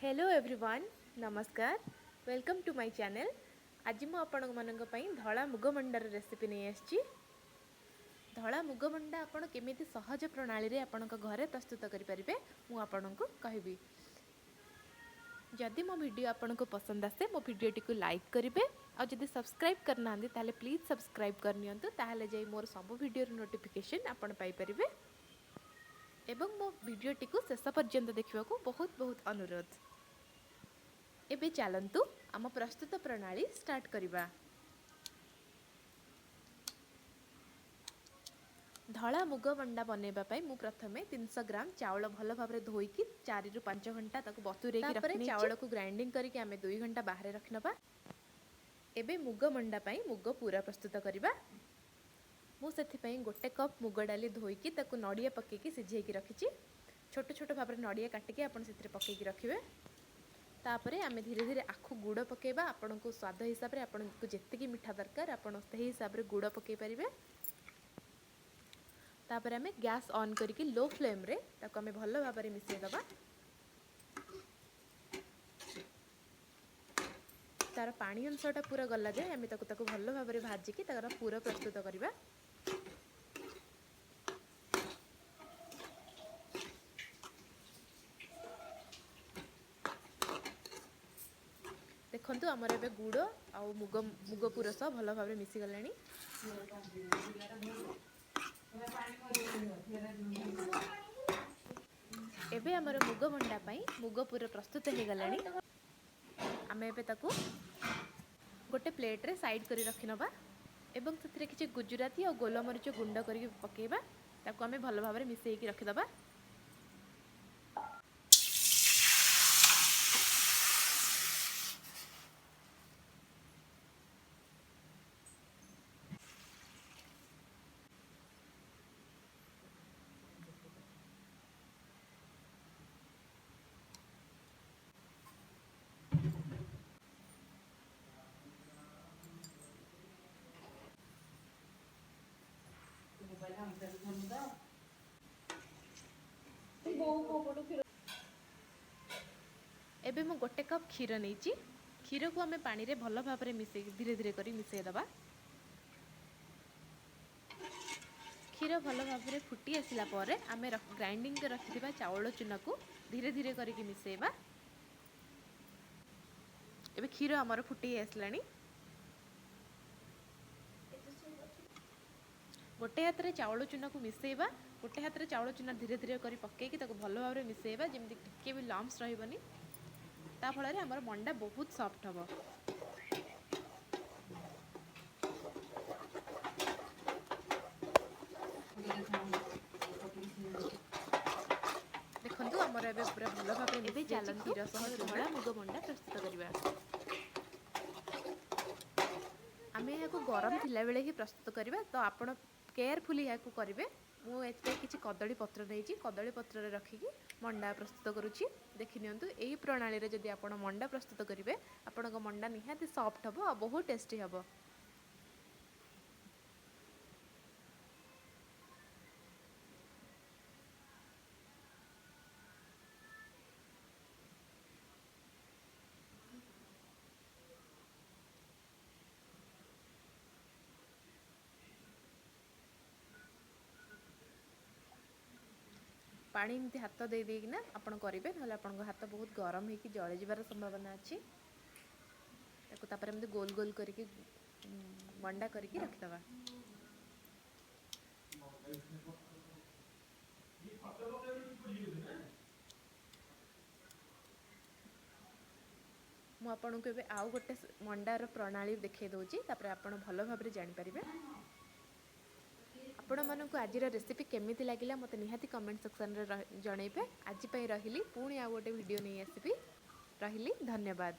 Hello everyone, ନମସ୍କାର। Welcome to my channel. ଆଜି ମୁଁ ଆପଣମାନଙ୍କ ପାଇଁ ଧଳା ମୁଗ ମଣ୍ଡାର ରେସିପି ନେଇ ଆସିଛି। ଧଳା ମୁଗ ମଣ୍ଡା ଆପଣ କେମିତି ସହଜ ପ୍ରଣାଳୀରେ ଆପଣଙ୍କ ଘରେ ପ୍ରସ୍ତୁତ କରିପାରିବେ, ମୁଁ ଆପଣଙ୍କୁ କହିବି। ଯଦି ମୋ ଭିଡ଼ିଓ ଆପଣଙ୍କୁ ପସନ୍ଦ ଆସେ, ମୋ ଭିଡ଼ିଓଟିକୁ ଲାଇକ୍ କରିବେ। ଆଉ ଯଦି ସବସ୍କ୍ରାଇବ୍ କରିନାହାନ୍ତି, ତାହେଲେ ପ୍ଲିଜ୍ ସବସ୍କ୍ରାଇବ୍ କରିନିଅନ୍ତୁ। ତାହେଲେ ଯାଇ ମୋର ସବୁ ଭିଡ଼ିଓର ନୋଟିଫିକେସନ୍ ଆପଣ ପାଇପାରିବେ। ଏବଂ ମୋ ଭିଡ଼ିଓଟିକୁ ଶେଷ ପର୍ଯ୍ୟନ୍ତ ଦେଖିବାକୁ ବହୁତ ବହୁତ ଅନୁରୋଧ। ଏବେ ଚାଲନ୍ତୁ, ଆମ ପ୍ରସ୍ତୁତ ପ୍ରଣାଳୀ ଷ୍ଟାର୍ଟ କରିବା। ଧଳା ମୁଗ ମଣ୍ଡା ବନେଇବା ପାଇଁ ମୁଁ ପ୍ରଥମେ 300 ଗ୍ରାମ ଚାଉଳ ଭଲ ଭାବରେ ଧୋଇକି 4ରୁ 5 ଘଣ୍ଟା ତାକୁ ବତୁରେଇକି ତାପରେ ରଖିନେଇଛି। ଚାଉଳକୁ ଗ୍ରାଇଣ୍ଡିଙ୍ଗ କରିକି ଆମେ 2 ଘଣ୍ଟା ବାହାରେ ରଖିନେବା। ଏବେ ମୁଗ ମଣ୍ଡା ପାଇଁ ମୁଗ ପୁର ପ୍ରସ୍ତୁତ କରିବା। ମୁଁ ସେଥିପାଇଁ 1 କପ୍ ମୁଗ ଡାଲି ଧୋଇକି ତାକୁ ନଡ଼ିଆ ପକାଇକି ସିଝେଇକି ରଖିଛି। ଛୋଟ ଛୋଟ ଭାବରେ ନଡ଼ିଆ କାଟିକି ଆପଣ ସେଥିରେ ପକାଇକି ରଖିବେ। ତାପରେ ଆମେ ଧୀରେ ଧୀରେ ଆଖୁ ଗୁଡ଼ ପକାଇବା। ଆପଣଙ୍କୁ ସ୍ୱାଦ ହିସାବରେ, ଆପଣଙ୍କୁ ଯେତିକି ମିଠା ଦରକାର, ଆପଣ ସେହି ହିସାବରେ ଗୁଡ଼ ପକାଇ ପାରିବେ। ତାପରେ ଆମେ ଗ୍ୟାସ୍ ଅନ୍ କରିକି ଲୋ ଫ୍ଲେମ୍ରେ ତାକୁ ଆମେ ଭଲ ଭାବରେ ମିଶାଇ ଦେବା। ତାର ପାଣି ଅଂଶଟା ପୁରା ଗଲା ଯାଏ ଆମେ ତାକୁ ତାକୁ ଭଲ ଭାବରେ ଭାଜିକି ତାର ପୁର ପ୍ରସ୍ତୁତ କରିବା। ଦେଖନ୍ତୁ, ଆମର ଏବେ ଗୁଡ଼ ଆଉ ମୁଗ ମୁଗ ପୁର ସହ ଭଲ ଭାବରେ ମିଶିଗଲାଣି। ଏବେ ଆମର ମୁଗ ମଣ୍ଡା ପାଇଁ ମୁଗ ପୁର ପ୍ରସ୍ତୁତ ହେଇଗଲାଣି। ଆମେ ଏବେ ତାକୁ ଗୋଟେ ପ୍ଲେଟ୍ରେ ସାଇଡ଼୍ କରି ରଖିନେବା ଏବଂ ସେଥିରେ କିଛି ଗୁଜୁରାତି ଆଉ ଗୋଲମରିଚ ଗୁଣ୍ଡ କରିକି ପକାଇବା। ତାକୁ ଆମେ ଭଲ ଭାବରେ ମିଶାଇକି ରଖିଦେବା। ବୋଉ କୋଉ ପଟୁ କ୍ଷୀର ଏବେ ମୁଁ 1 କପ୍ କ୍ଷୀର ନେଇଛି। କ୍ଷୀରକୁ ଆମେ ପାଣିରେ ଭଲ ଭାବରେ ମିଶାଇକି ଧୀରେ ଧୀରେ କରି ମିଶାଇ ଦେବା। କ୍ଷୀର ଭଲ ଭାବରେ ଫୁଟି ଆସିଲା ପରେ ଆମେ ଗ୍ରାଇଣ୍ଡିଙ୍ଗ କରି ରଖିଥିବା ଚାଉଳ ଚୁନାକୁ ଧୀରେ ଧୀରେ କରିକି ମିଶାଇବା। ଏବେ କ୍ଷୀର ଆମର ଫୁଟି ଆସିଲାଣି। ଗୋଟେ ହାତରେ ଚାଉଳ ଚୁନାକୁ ମିଶାଇବା, ଗୋଟେ ହାତରେ ଚାଉଳ ଚୁନା ଧୀରେ ଧୀରେ କରି ପକାଇକି ତାକୁ ଭଲ ଭାବରେ ମିଶାଇବା, ଯେମିତି ଟିକେ ବି ଲମ୍ପସ୍ ରହିବନି। ତା ଫଳରେ ଆମର ମଣ୍ଡା ବହୁତ ସଫ୍ଟ ହେବ। ଦେଖନ୍ତୁ, ଆମର ଏବେ ପୁରା ଭଲ ଭାବରେ ଏବେ ମିଶି ଯାଇଛି ଚାଲନ୍ତୁ, କ୍ଷୀର ସହ ଆମେ ଚୁନା। ଧଳା ମୁଗ ମଣ୍ଡା ପ୍ରସ୍ତୁତ କରିବା। ଆମେ ଏହାକୁ ଗରମ ଥିଲାବେଳେ ହିଁ ପ୍ରସ୍ତୁତ କରିବା, ତ ଆପଣ କେୟାରଫୁଲି ଏହାକୁ କରିବେ। ମୁଁ ଏଥିପାଇଁ କିଛି କଦଳୀ ପତ୍ର ନେଇଛି। କଦଳୀ ପତ୍ରରେ ରଖିକି ମଣ୍ଡା ପ୍ରସ୍ତୁତ କରୁଛି। ଦେଖିନିଅନ୍ତୁ, ଏହି ପ୍ରଣାଳୀରେ ଯଦି ଆପଣ ମଣ୍ଡା ପ୍ରସ୍ତୁତ କରିବେ, ଆପଣଙ୍କ ମଣ୍ଡା ନିହାତି ସଫ୍ଟ ହେବ ଆଉ ବହୁତ ଟେଷ୍ଟି ହେବ। ପାଣି ଏମିତି ହାତ ଦେଇ ଦେଇକିନା ଆପଣ କରିବେ, ନହେଲେ ଆପଣଙ୍କ ହାତ ବହୁତ ଗରମ ହେଇକି ଜଳିଯିବାର ସମ୍ଭାବନା ଅଛି। ତାକୁ ତାପରେ ଏମିତି ଗୋଲ ଗୋଲ କରିକି ମଣ୍ଡା କରିକି ରଖିଦେବା। ମୁଁ ଆପଣଙ୍କୁ ଏବେ ଆଉ ଗୋଟେ ମଣ୍ଡାର ପ୍ରଣାଳୀ ଦେଖାଇ ଦେଉଛି, ତାପରେ ଆପଣ ଭଲ ଭାବରେ ଜାଣିପାରିବେ। ଆପଣମାନଙ୍କୁ ଆଜିର ରେସିପି କେମିତି ଲାଗିଲା, ମୋତେ ନିହାତି କମେଣ୍ଟ ସେକ୍ସନରେ ଜଣେଇବେ। ଆଜି ପାଇଁ ରହିଲି। ପୁଣି ଆଉ ଗୋଟେ ଭିଡ଼ିଓ ନେଇ ଆସିବି। ରହିଲି, ଧନ୍ୟବାଦ।